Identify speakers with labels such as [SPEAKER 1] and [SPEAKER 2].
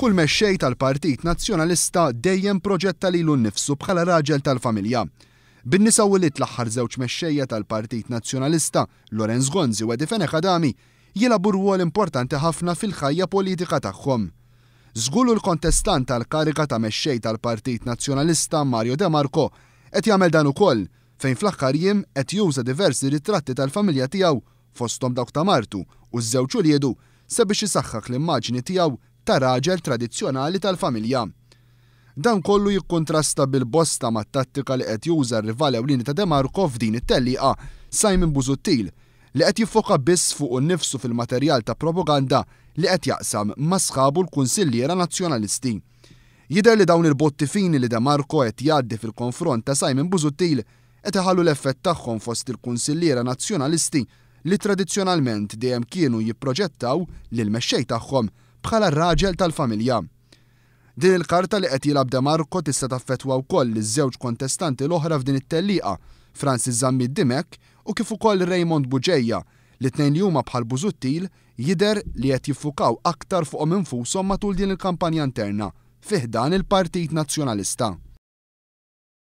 [SPEAKER 1] Kull mexxej tal-Partit Nazzjonalista dejjem proġetta lilu nnifsu bħala raġel tal-familja. Bin-nisa u wlied l-aħħar żewġ mexxejja tal-Partit Nazzjonalista, Lawrence Gonzi u Eddie Fenech Adami, jilagħbu rwol importanti ħafna fil-ħajja politika tagħhom. Żgur lu l-kontestant għall-kariga ta' mexxej tal-Partit Nazzjonalista Mario De Marco qed jagħmel dan ukoll fejn fl-aħħar jiem qed juża diversi ritratti tal-familja tiegħu fosthom dawk ta' martu u ż-żewġ uliedu sabiex isaħħaħ l-immaġni tiegħu ta' raġel tradizzjonali tal-familja. Dan kollu jikkuntrasta bil-bosta mat-tattika li qed juża r-rival ewlieni ta' De Marco f'din it-tellieqa, Simon Busuttil, li qed jiffoka biss fuqu nnifsu fil-materjal ta' propaganda li qed jaqsam ma' sħabu l-kunsilliera Nazzjonalisti. Jidher li dawn il-botti fini li De Marco qed jgħaddi fil-konfront ta' Simon Busuttil qed iħallu l-effett tagħhom fost il-kunsilliera Nazzjonalisti li tradizzjonalment dejjem kienu jipproġettaw lill-mexxej tagħhom bħala r-raġel tal-familja. Din il-karta li qed jilgħab De Marco tista' taffettwa wkoll liż-żewġ kontestanti l-oħra f'din it-tellieqa, Francis Zammit Dimech u kif ukoll Raymond Bugeja, li t-tnejn li huma bħal Busuttil jidher li qed jiffukaw aktar fuqhom infushom matul din il-kampanja interna fi ħdan il-Partit Nazzjonalista.